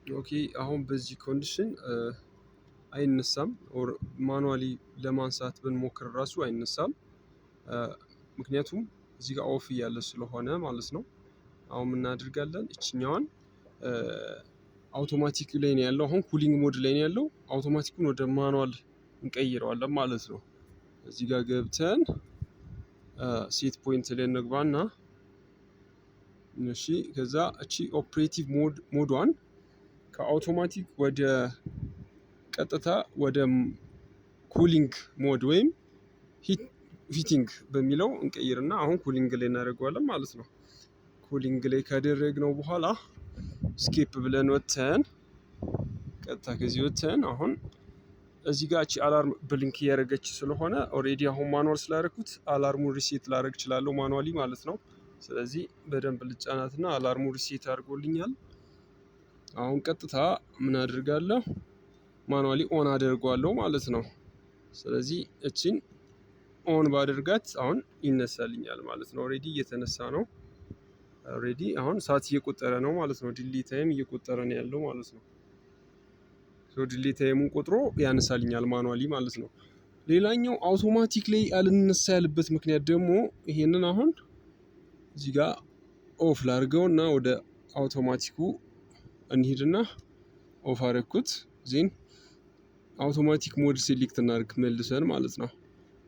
Okay፣ አሁን በዚህ condition አይነሳም። Or manually ለማንሳት ብንሞክር ራሱ አይነሳም። ምክንያቱም እዚህ ጋር off እያለ ስለሆነ ማለት ነው። አሁን ምን እናደርጋለን? እችኛዋን አውቶማቲክ ላይ ነው ያለው። አሁን cooling mode ላይ ነው ያለው። አውቶማቲኩን ወደ manual እንቀይረዋለን ማለት ነው። እዚህ ጋር ገብተን set point ላይ እንግባና፣ እሺ፣ ከዛ እቺ operative mode ዷን ከ አውቶማቲክ ወደ ቀጥታ ወደ cooling mode ወይም heating በሚለው እንቀይርና አሁን cooling ላይ እናደርገዋለን ማለት ነው። Cooling ላይ ካደረግነው በኋላ escape ብለን ወጥተን፣ ቀጥታ ከዚህ ወጥተን፣ አሁን እዚህ ጋር እቺ alarm blink እያደረገች ስለሆነ already አሁን manual ስላደረኩት alarm ኡን reset ላደርግ እችላለሁ manually ማለት ነው። ስለዚህ በደንብ ልጫናትና alarm ኡ reset አድርጎልኛል። አሁን ቀጥታ ምን አድርጋለሁ? Manually on አደርገዋለሁ ማለት ነው። ስለዚህ እቺን on ባደርጋት አሁን ይነሳልኛል ማለት ነው። Already እየተነሳ ነው። Already አሁን ሰዓት እየቆጠረ ነው ማለት ነው። Delay time እየቆጠረ ነው ያለው ማለት ነው። So delay time ኡን ቆጥሮ ያነሳልኛል manually ማለት ነው። ሌላኛው አውቶማቲክ ላይ አልነሳ ያለበት ምክንያት ደግሞ ይሄንን አሁን እዚህ ጋር off ላድርገው እና ወደ አውቶማቲኩ እንሂድና off አደረኩት። Then automatic mode select እናድርግ መልሰን ማለት ነው።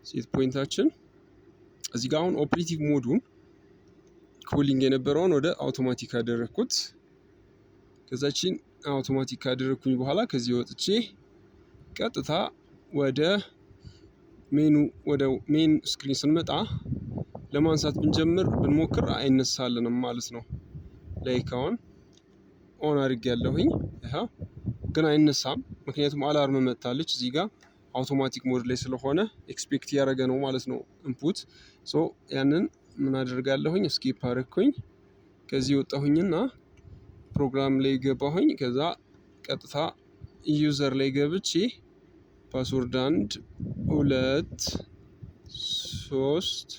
Set point ኣችን እዚህ ጋር አሁን operative mode ኡን cooling የነበረውን ወደ አውቶማቲክ አደረግኩት። ከዛችን አውቶማቲክ ካደረግኩኝ በኋላ ከዚህ ወጥቼ ቀጥታ ወደ ሜኑ፣ ወደ main screen ስንመጣ ለማንሳት ብንጀምር፣ ብንሞክር አይነሳልንም ማለት ነው። Like አሁን on አድርጌያለሁኝ፣ ይኸው ግን አይነሳም። ምክንያቱም alarm መጥታለች፣ እዚህ ጋር automatic mode ላይ ስለሆነ expect እያደረገ ነው ማለት ነው input። So ያንን ምን አደርጋለሁኝ? Escape አደረግኩኝ። ከዚህ ወጣሁኝና ፕሮግራም ላይ ገባሁኝ። ከዛ ቀጥታ user ላይ ገብቼ password 1 2 3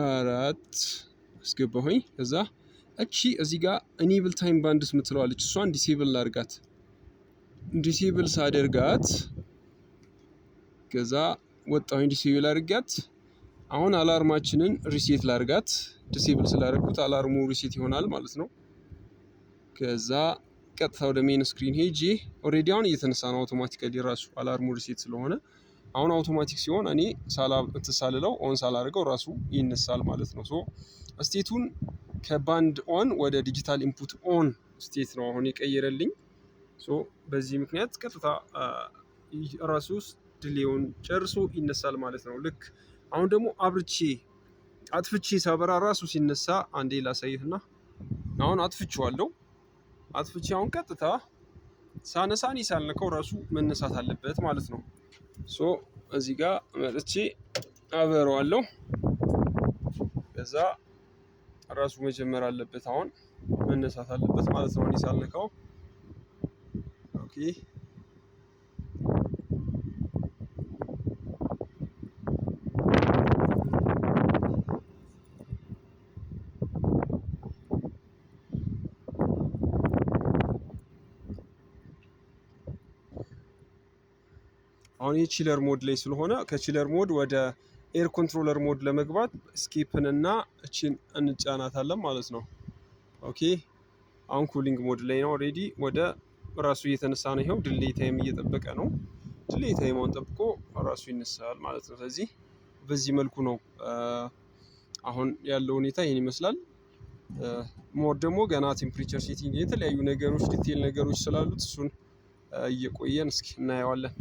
4 አስገባሁኝ። ከዛ እቺ እዚህ ጋር enable time bands ምትለዋለች፣ እሷን disable ላድርጋት። Disable ሳደርጋት ከዛ ወጣሁኝ፣ disable አድርጊያት። አሁን alarm ኣችንን reset ላድርጋት። Disable ስላደረኩት alarm ኡ reset ይሆናል ማለት ነው። ከዛ ቀጥታ ወደ main screen ሄጄ already አሁን እየተነሳ ነው automatically ራሱ alarm ኡ reset ስለሆነ። አሁን አውቶማቲክ ሲሆን እኔ ሳልለው፣ on ሳላደርገው ራሱ ይነሳል ማለት ነው። So state ኡን ከ band on ወደ digital input on state ነው አሁን የቀየረልኝ። So በዚህ ምክንያት ቀጥታ ራሱ delay ውን ጨርሶ ይነሳል ማለት ነው። ልክ አሁን ደግሞ አብርቼ አጥፍቼ ሳበራ ራሱ ሲነሳ አንዴ ላሳይህና፣ አሁን አጥፍቼዋለሁ። አጥፍቼ አሁን ቀጥታ ሳነሳ እኔ ሳልነካው ራሱ መነሳት አለበት ማለት ነው። So እዚህ ጋር መጥቼ አበረዋለሁ። ከዛ ራሱ መጀመር አለበት፣ አሁን መነሳት አለበት ማለት ነው። እኔ ሳልነካው፣ okay። አሁን ይህ chiller mode ላይ ስለሆነ ከ chiller mode ወደ air controller mode ለመግባት escape ን እና እቺን እንጫናታለን ማለት ነው። Okay፣ አሁን cooling mode ላይ ነው። Already ወደ ራሱ እየተነሳ ነው። ይኸው delay time እየጠበቀ ነው። Delay time ኡን ጠብቆ ራሱ ይነሳል ማለት ነው። ስለዚህ በዚህ መልኩ ነው አሁን ያለው ሁኔታ፣ ይህን ይመስላል። More ደግሞ ገና temperature setting፣ የተለያዩ ነገሮች፣ detail ነገሮች ስላሉት እሱን እየቆየን እስኪ እናየዋለን።